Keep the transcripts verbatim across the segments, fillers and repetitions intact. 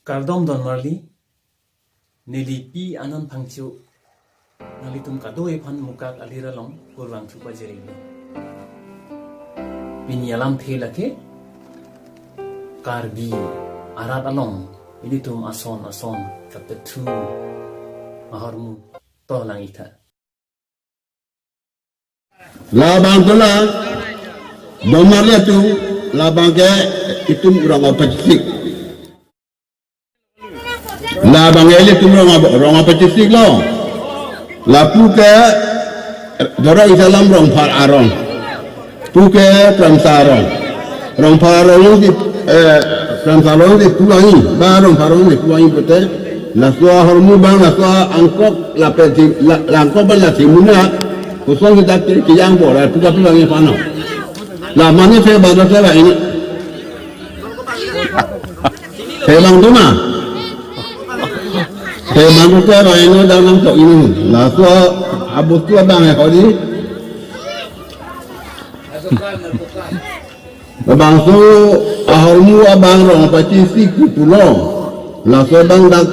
Kardom don marli, neli Pi Anand Phangcho, nanglitum kadokave aphan Mukak alir along kurvangthu pajirilo. Pini alamthe lake Karbi arat along ilitum ason ason kapethu ahormu, to lang-iktha. Labang dolang, don marli atum, labang ke itum rong apachisik. Labang ke ilitum rong ap-, rong apachisik lo. Lapu ke Dora Isalam Rongphar arong. Pu ke Kramsa arong. Rongphar arong si, eh, Kramsa arong si pulang-i, ba Rongphar arong si pulang-i pute. Laso ahormu abang, laso angkok lapen si, la-, langkok abang lasi muna. Kosong si dak kiri kiyang bora, pu ka pulang-i pano. La mane se bado se ba ini. Thebang do ma? Thebang do ke raino dang nangtok inu. Laso abostu abang he hori. Labangso ahormu abang rong apachisik pulo. Laso abang dak,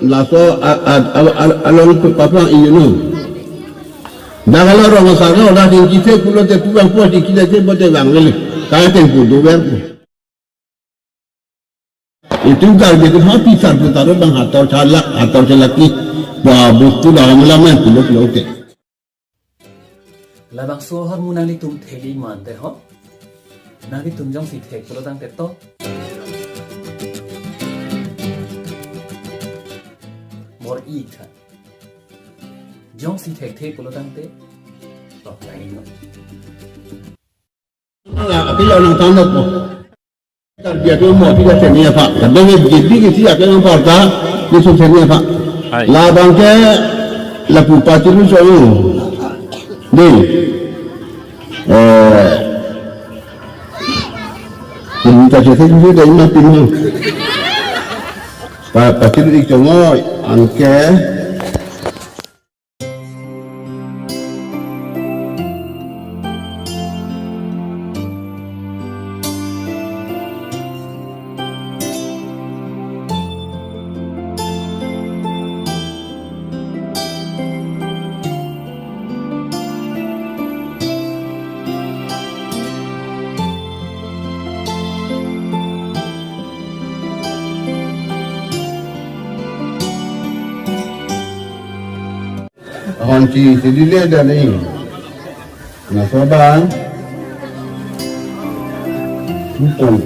laso a, a, a, a, along tu papang inu. Dak along rong asar lo, dak tingki se pulote pu abang po, tingki se pote abang lele. Kaya tengku do ber pu. Itum Karbi atum ha pisar putaro abang hator chalak, hator chalak ki. Ba bostu dalam lamen pulo pulo te. Labangso ahormu nanglitum theli mante ho. Nanglitum jongsi thek pulo tangte to. Bor-i tha. Jongsi thekthe pulo tangte to, lain lo. Nang aphi lo nang tangdok po. Karbi atum mo aphi lo theni apha. Kadang ye jebi kisi akan nang parta, ye sum theni apha. Hai. Labang ke lapu pachirung chong. Dei. Eh. Ini tak saya sendiri dari mati mo. Pa, pachirung ik chong oi, anke. Honchi si lile da ni. Laso abang. Upong.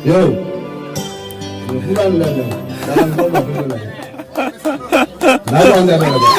Yo. Yo, pulang dah, dah. Dalam kau dah, pulang dah. Dalam dah, dah, dah.